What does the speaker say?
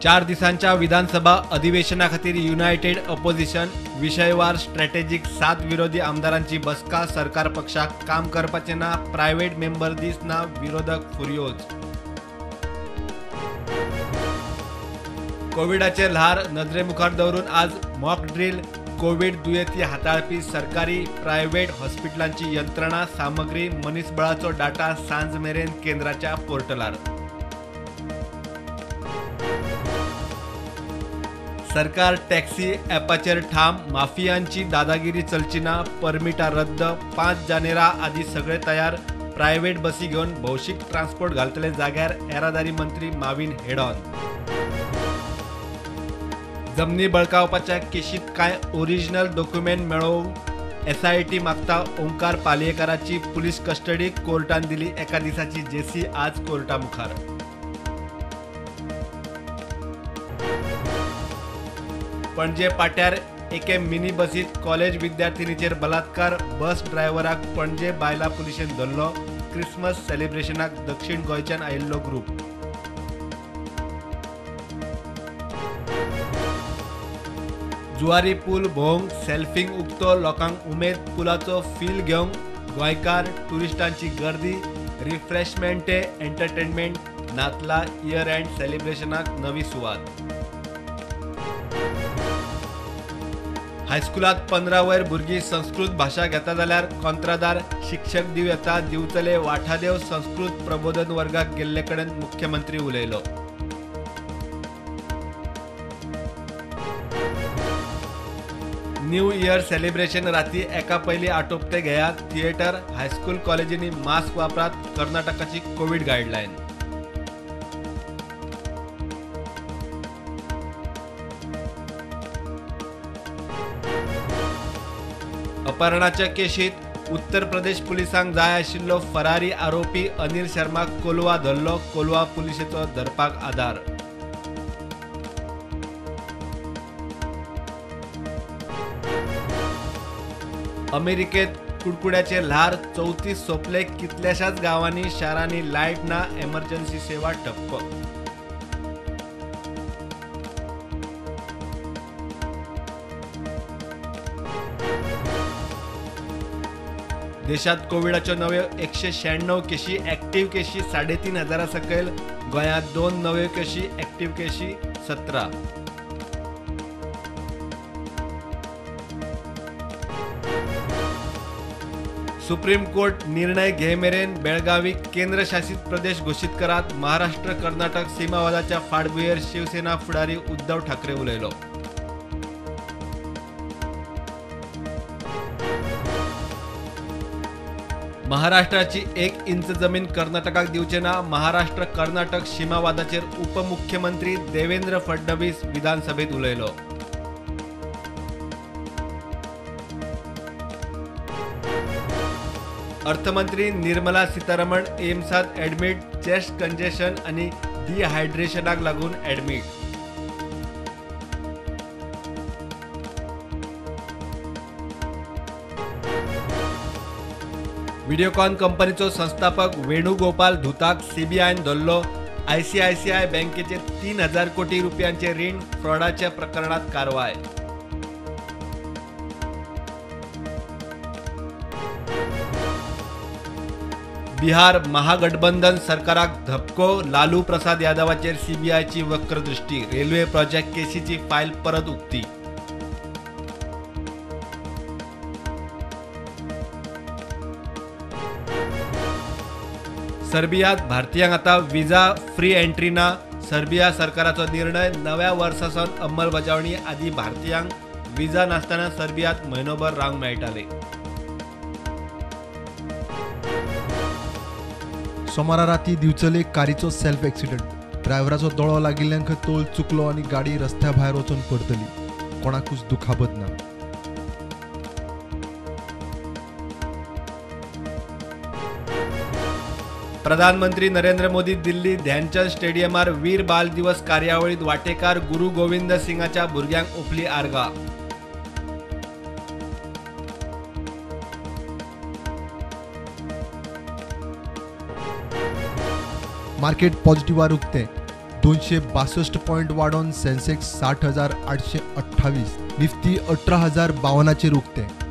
4 दिसांच्या विधानसभा अधिवेशना खातीर United opposition विशयवार strategic 7 विरोधी आमदारांची बसका. सरकार पक्षाक काम करपाचें ना, प्रायव्हेट मेंबर दीस ना, विरोधक फुर्योज. कोविडाचे ल्हार नजरे मुखार दवरून आज मॉक ड्रील. कोविड दुयेंती हाताळपी सरकारी प्रायव्हेट हॉस्पिटलांची यंत्रणा, सामग्री, मनीसबळाचो डाटा सांज मेरेन केंद्राच्या पोर्टलार. सरकार टॅक्सी ॲपाचेर ठाम, माफियांची दादागिरी चलची ना, परमिटां रद्द, 5 जानेरा आदी सगळे तयार. प्रायव्हेट बसी घेवन भौशीक ट्रान्सपोर्ट घालतले जाग्यार येरादारी मंत्री माविन हेडॉन. जमनी बळकावपाच्या केशीत कांय ओरिजिनल डॉक्युमेंट मेळोवंक एसआयटी मागता. ओंकार पालयेकाराची पुलीस कस्टडी कोर्टान दिली एका दिसाची जेसी आज कोर्टा मुखार. पणजे पाट्यार एके मिनी बसीत कॉलेज विद्यार्थिनीचेर बलात्कार, बस ड्रायव्हराक पणजे बायला पुलिशेन धरलो. क्रिसमस सेलिब्रेशनाक दक्षिण गोंयच्यान आयिल्लो ग्रुप. जुवारी पूल भोवंक सेल्फींक उक्तो, लोकांक उमेद. पुलाचो फील घेवंक गोंयकार ट्युरिस्टांची गर्दी. रिफ्रेशमेंटे, एंटरटेनमेंट, नातला इयर एंड सेलिब्रेशनाक नवी सुवात. हायस्कुलात 15 वयर भुरगीं संस्कृत भाशा घेता जाल्यार कोंत्रादार शिक्षक दिवं येता. दिवचले वाठादेव संस्कृत प्रबोधन वर्गाक गेल्ले कडेन मुख्यमंत्री उलयलो. न्यू इयर सेलिब्रेशन राती एका पयलीं आटोपते घेयात. थिएटर, हायस्कूल कॉलेजींनी मास्क वापरात. कर्नाटकाची कोविड गायडलायन. अपहरणाच्या केशीत उत्तर प्रदेश पुलिसांक जाय आशिल्लो फरारी आरोपी अनिल शर्माक कोलवा धरलो. कोलवा पुलिशेचो धरपाक आदार. अमेरिकेत कुडकुड्याचे ल्हार, 34 सोंपले. कितल्याशाच गांवांनी शारांनी लायट ना, एमर्जन्सी सेवा ठप्प. देशात कोविडाच्यो नव्यो 196 केशी, ऍक्टिव्ह केशी 3500 सकयल. गोंयांत 2 नव्यो केशी, ऍक्टिव्ह केशी 17. सुप्रीम कोर्ट निर्णय घे मेरेन बेळगावी केंद्रशासित प्रदेश घोशीत करात. महाराष्ट्र कर्नाटक सीमावादाच्या फाटभुंयेर शिवसेना फुडारी उद्धव ठाकरे उलयलो. महाराष्ट्राची 1 इंच जमीन कर्नाटकाक दिवचे ना. महाराष्ट्र कर्नाटक सीमावादाचेर उपमुख्यमंत्री देवेंद्र फडणवीस विधानसभेत उलयलो. अर्थमंत्री निर्मला सीतारमण एम्सात ॲडमिट, चेस्ट कंजेशन आणि डिहायड्रेशनाक लागून ॲडमिट. व्हिडिओकॉन कंपनीचो संस्थापक वेणुगोपाल धुताक सीबीआयन धरलो. आयसीआयसीआय बँकेचे 3000 कोटी रुपयांचे रीण फ्रॉडाच्या प्रकरणात कारवाय. बिहार महागठबंधन सरकाराक धपको. Lalu Prasad यादवाचेर सीबीआयची वक्रदृष्टी. Railway project केसीची file परत उक्ती. सर्बियात भारतीयांक आता विजा फ्री एंट्री ना. सर्बिया सरकाराचो निर्णय. नव्या वर्सा सावन अंमलबजावणी. आदी भारतीयांक विजा नासतना सर्बियात म्हयनोभर रावंक मेळटाले. सोमारा राती दिवचले कारीचो सेल्फ एक्सिडंट. ड्रायव्हराचो दोळो लागिल्ल्यान खंय तोल चुकलो आनी गाडी रस्त्या भायर वचून परतली. कोणाकूच दुखापत ना. प्रधानमंत्री नरेंद्र मोदी दिल्ली ध्यानचंद स्टेडियमार वीर बाल दिवस कार्यावळीत वाटेकार. गुरु गोविंद सिंगाच्या भुरग्यांक ओंपली आर्गां. मार्केट पॉझिटिव्हार उक्तें. 262 पॉयंट वाडोवन सेन्सेक्स 60,828, निफ्टी 18,052 उक्ते.